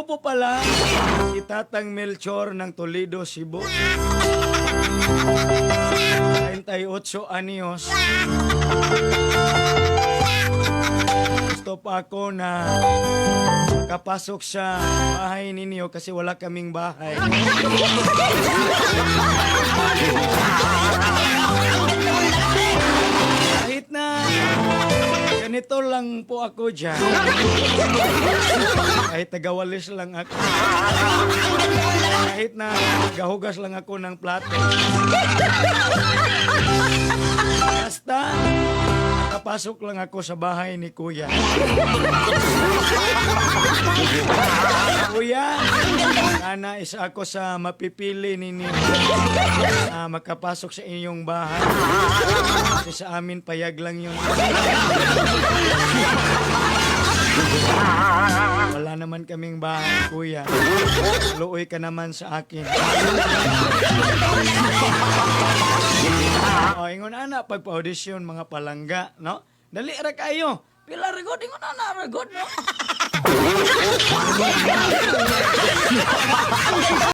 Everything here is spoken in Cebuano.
Ako po pala, si Tatang Melchor ng Toledo, Cebu. 38 anyos. Gusto pa ako na kapasok sa bahay ninyo kasi wala kaming bahay. Kahit na ganito lang po ako dyan. Kahit tagawalis lang ako. Kahit na gahugas lang ako ng plato. Basta, nakapasok lang ako sa bahay ni Kuya. Kuya, sana isa ako sa mapipili ninyo na makapasok sa inyong bahay. Kasi sa amin, payag lang yun. Wala naman kaming bahay, Kuya. Luoy ka naman sa akin. O, ingon ana, pagpa-audition, mga palangga, no? Dali ra kayo. Pila ra gud, ingon ana ra gud, no?